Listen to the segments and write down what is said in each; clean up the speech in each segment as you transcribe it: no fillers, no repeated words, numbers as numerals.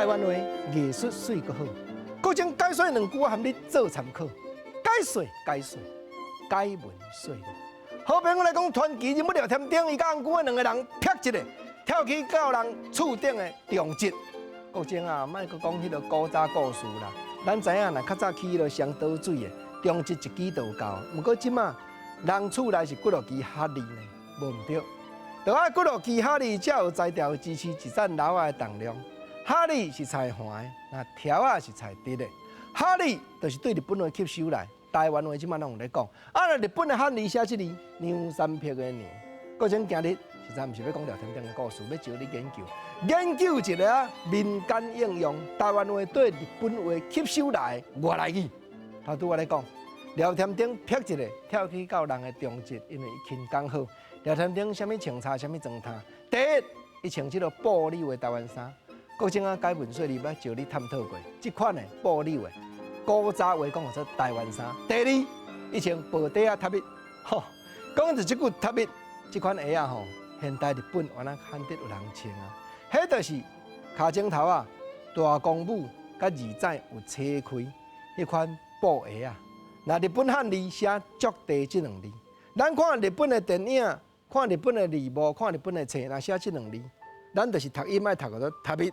台灣話藝術媠閣好。閣將解說兩句，我含你做參考。解說解說，解文說理。好朋友來講，傳奇人物廖添丁，伊佮紅龜兩個人啪一下跳起到人厝頂的重質。國政啊，莫閣講彼个古早故事啦。咱知影，若較早起彼个雙倒水的重質一支就夠。毋過這馬人厝內是幾落支哈利呢？無毋對，著愛幾落支哈利才有才調支持一層樓仔的重量。哈利是菜橫的，那條仔是菜直的。哈利就是對日本話吸收來，台灣話這馬攏有咧講。啊，若日本的漢字寫這字，娘三撇的娘。閣種今日實在毋是欲講廖添丁的故事，欲招你研究，研究一个啊民間應用台灣話對日本話吸收來的外來語。頭拄我咧講，廖添丁撇一下跳起到人的中節，因為伊輕功好。廖添丁啥物穿插，啥物裝衫？第一，伊穿這个布紐的台灣衫。閣種啊，解文說理欲招你探討過，這款的布紐的古早話講叫做台灣衫。第二，伊穿布袋仔塔密，吼，講就這句塔密，這款鞋仔吼，現代日本原來罕得有人穿啊。彼就是跤踭頭啊，大公母佮二仔有扯開彼款布鞋啊。那日本漢字寫足地這兩字，咱看日本的電影，看日本的字幕，看日本的冊，若寫這兩字，咱就是讀音愛讀叫做塔密。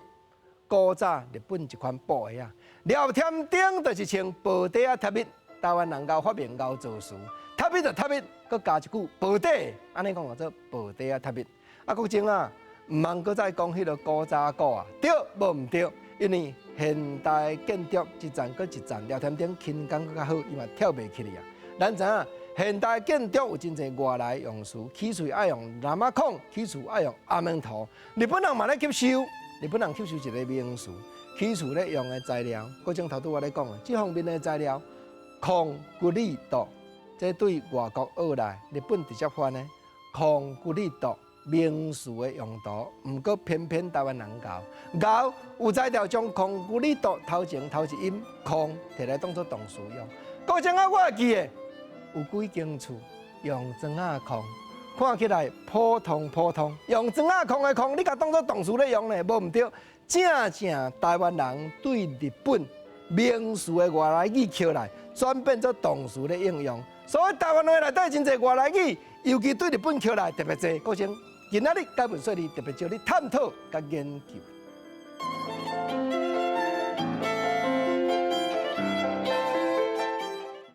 古早日本一款布鞋啊，廖添丁就是穿布袋仔塔密，台灣人𠢕發明𠢕造詞，塔密就塔密，閣加一句布袋，按呢講叫做布袋仔塔密。啊，閣種啊，毋通閣再講彼个古早古啊，對無毋對？因為現代建築一層閣一層，廖添丁輕功閣較好，伊嘛跳袂起來啊。咱知影現代建築有真濟外來用詞，起厝愛用藍仔孔，起厝愛用阿門圖，日本人嘛咧吸收。日本人吸收一个名詞，起厝咧用的材料，閣種頭拄我咧講的，這方面的材料，空骨力度，這對外國學來，日本直接翻的，空骨力度名詞的用途，毋過偏偏台灣人𠢕，𠢕有才調將空骨力度頭前頭一音空提來當做動詞用。閣種啊，我會記得有幾間厝用磚仔空。看起來普通普通，用磚仔空的空，你共當做動詞咧用咧，無毋對。正正台灣人對日本名詞的外來語抾來，轉變做動詞咧應用。所以台灣話內底真濟外來語，尤其對日本抾來特別濟。閣種今仔日解文說理特別招你探討佮研究。